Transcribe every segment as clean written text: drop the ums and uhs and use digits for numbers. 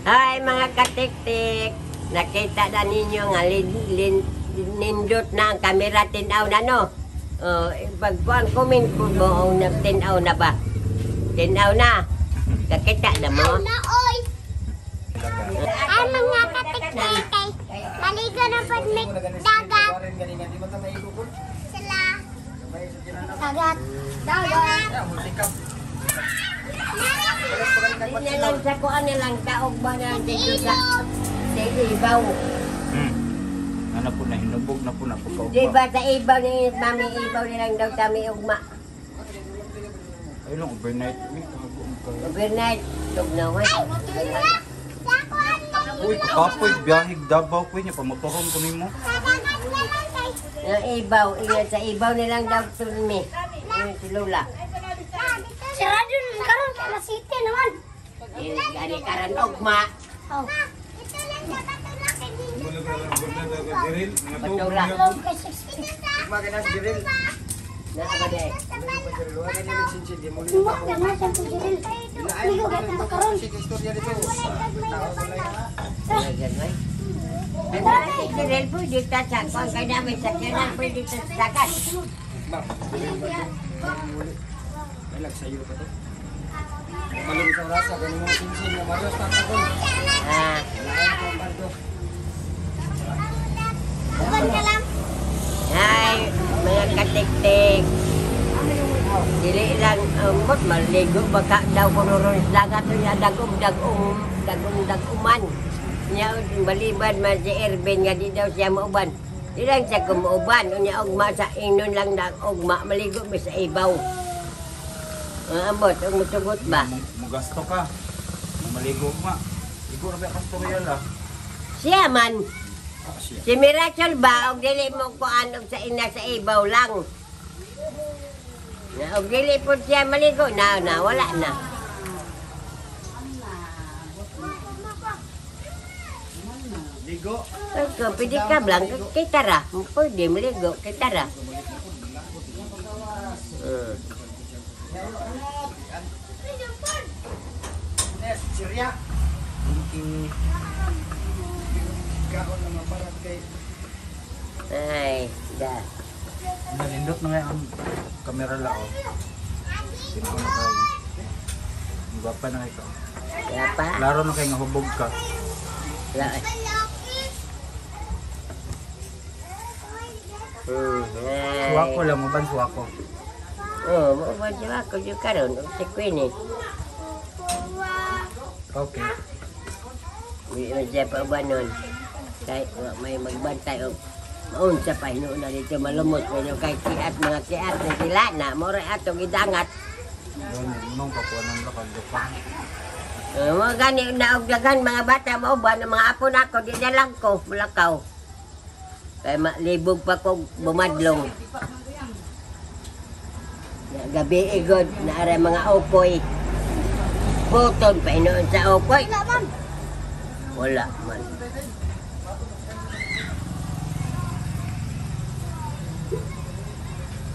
Hi, mga katiktik! Nakita na ninyo nga nindot na ang kamera, tinaw na, no? Oh, pagkuan comment ko mo na tinaw na ba? Tinaw na. Kakita na mo? Na oy. Ay, mga katiktik kay maligo na pod mig dagat. Sila. Dagat. Dagat. Di na lang sa kuan na lang taog ba na dito sa ibaw. Ano po na hinubog na po na pagkaupa. Di ba sa ibaw ni mami, ibaw nilang daw kami ugma. Ay lang, overnight. Uy, kahago ang kayo. Overnight, tug na way. Sa kuan na Uy, kapoy, biyahig Davao ko niya. Pamotoron ko nimo. sa dagat na lang kay Yung ibaw, ingat sa ibaw nilang daw tulmi. Yung si Lola. Sarado na karon kay City naman. Eh, gani karan ugma. Oh. Ito lang sa bato na kay Patula. Kay 6. Na ba de? Wa na sa pujiril. Ligo ka ta karon. Ganyan way. Ang Jirel po dito sa kuan kay namin sa kinan pwede sa sakat. Ah, Uban ka lang. Hi, mga katiktik. Dili lang umot maligo baka daw kuno ron sa dagat niya dagom dagom dagom daguman. Nya balibad man si Ervin nga di daw siya mauban. Di lang siya kumuuban unya ugma sa ingnon lang na ugma maligo mi sa ibaw. Ah, ambot og musugot ba? Mugasto ka. Maligo ma. Igo ra ba kastorya la. Siya man. Ah, siya. Si Miracle ba og dili mo kuan og sa ina sa ibaw lang. Na og dili po siya maligo na na wala na. Ligo. Ay, kung pwede ka lang, kita ra. Pwede maligo, kita ra. Ay, da. Nalindot na nga ang kamera la oh. Tinaw na kayo. Gwapa na kayo. Kaya pa. Klaro na kayo nga hubog ka. La. Ay. Suwako lang, uban suwako. Oh, mo ba siya ako yung karon og si Queen eh. Okay. Di man siya pa uban nun. Kay wa may magbantay og maunsa pa hinuon na dito malumot pero kay kiat mga kiat na sila na mora atong idangat. Yun, nung kakuha ng lakad pa. Mga gani na og daghan mga bata mauban ang mga apo nako di na lang ko mulakaw. Kay malibog pa ko bumadlong. Na gabi igod na aray mga okoy. Puton pa hinuon sa okoy. Wala man. Wala man.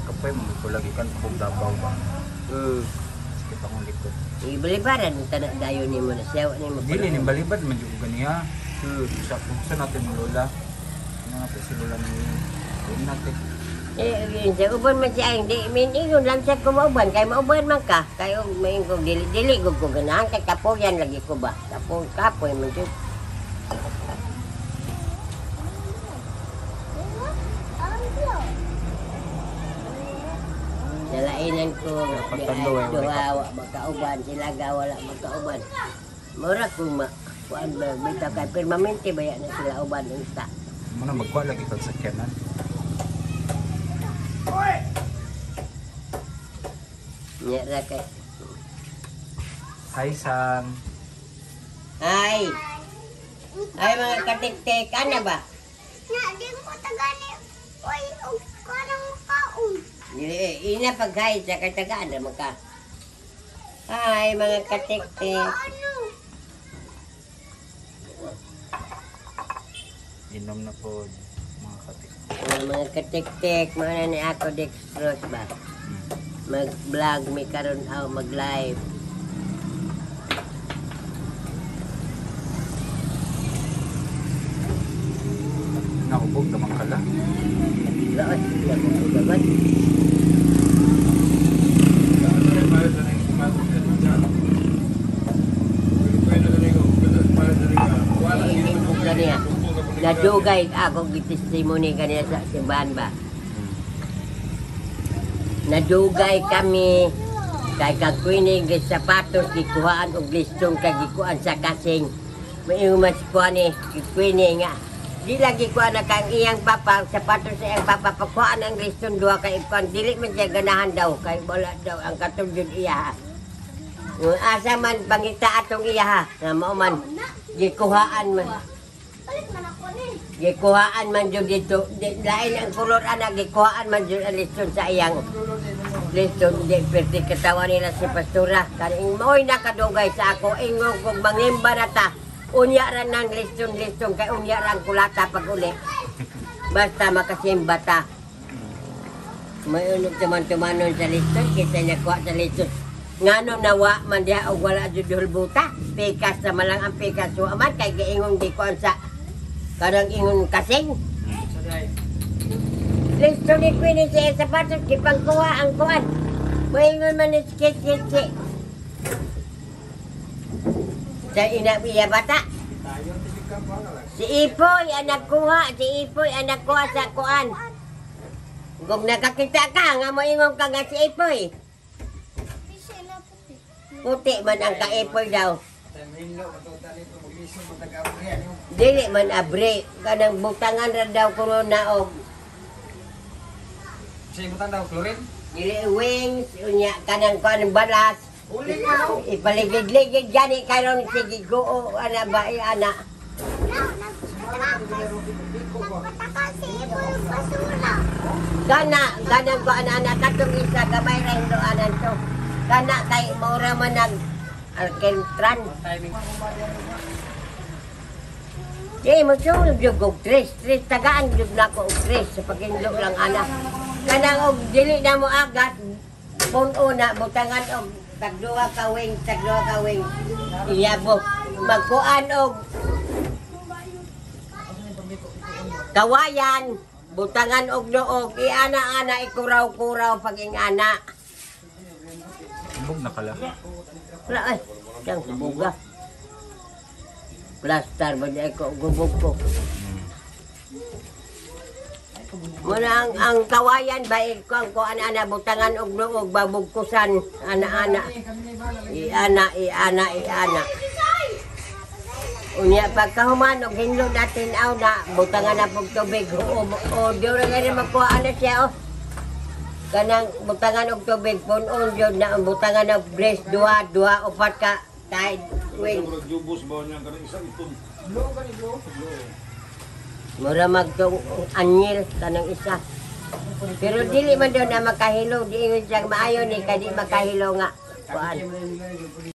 Kapoy mo ko lagi kan kung Davao ba. Sakit akong likod. Ibalibaran tanak dayon nimo na siya wa nimo. Dili ni balibad man jud ko ganiya. Sa kung sa natin mo lola. Ano natin si lola ni yun natin. Eh, yun siya, uban man siya, hindi, min, ingon lang siya kumauban, kay mauban man ka, kay og main ko, dili, dili, ko ko ganahan, kay kapoyan lagi ko ba, kapoy, kapoy man siya. Nalainan ko, Pagtando, eh, wala duha, wa magkauban, sila ga, wala magkauban. Mura kung ma, kuan ba, bitaw kay permanente ba yan na sila uban unsa. Muna magkuha lagi kag sakyanan. Nya ra kay. Hi Sam. Ay. Ay, mga katiktik, ano ba? Na di mo tagani. Oy, og kanang kaon. Dili, eh, ina paghay sa katagaan na maka. Ay, mga katiktik. Ano? Inom na po mga katik. Mga katiktik, mga ni ako dextrose ba? Mag-vlog mi karon aw mag-live. Nakubog naman kala. Wala ay, wala ko gabat. Kaniya. Nadugay ako gitestimony kaniya sa simbahan ba. Nadugay kami kay kag Queenie gi sapatos gikuhaan og liston kay gikuan sa kasing. Maingon man si Kuani, si Queenie nga. Di lagi kuan na kang iyang papa, sapatos sa iyang papa, pagkuhaan ang liston duha kay ikuan. Dili man siya ganahan daw, kay wala daw ang katong jud iya. Nga asa man pangita atong iya ha, nga mao man gikuhaan man. Balik man ako ni. Gikuhaan man jud dito, di, lain ang kulor ana, gikuhaan man jud ang liston sa iyang liston. Di perti katawa nila si pastora. Kaning mo'y nakadugay sa ako, ingong kog mangimba na ta. Unya ra nang liston-liston kay unya ra ang kulata pag uli. Basta makasimba ta. May unog tuman-tumanon sa liston, kita niya kuha sa liston. Ngano nawa man diha og wala jud hulbuta. Pikas na malang ang pikas wa man kay giingon gikuan sa kanang ingon kasing. Listo ni Queenie sa sapatos, gipangkuha ang kuan. Moingon man ni si Kit. Sa ina iya bata. Si Ipoy ang nagkuha, si Ipoy ang nagkuha sa kuan. Kung nakakita ka, nga moingon ka nga si Ipoy. Bisa na puti. Puti man ang ka-Ipoy daw. Dili man abre, kanang butangan ra daw kuno na og dili wings, unya kanang kuan balas. Ipaligid-ligid gani karon sige guo ana ba eh, ana. No, nagpataka si Ibo yung basura. Gana ganang kuan ana katong isa gamay ra hindo anan to. Kana kay maura man nag alkentran. Di mo sulod jud og tres, tres tagaan jud nako og tres sa pagindlo lang ana. Kanang og dili na mo agat puno na butangan og tagduha ka wing, tagduha ka wing. Iyabo magkuan og kawayan, butangan og noog, iana-ana ikuraw-kuraw pag ingana. Kubog na kala. Wala ay, diyang buga. Plastar ba niya ko, gubog ko. Muna ang kawayan ba, ko ang kuan ana, butangan og noog, babugkusan, ana-ana. Iana, iana, iana. Unya pagkahuman og hinlo natin aw na butangan na pog tubig o o di ra gani magkuha na siya oh. Kanang butangan og tubig punon jud na ang butangan og breast duha duha upat ka tide wing. Mura magtong anyil kanang isa. Pero dili man daw na makahilo, di ingon siyang maayo ni kay di makahilo nga kuan.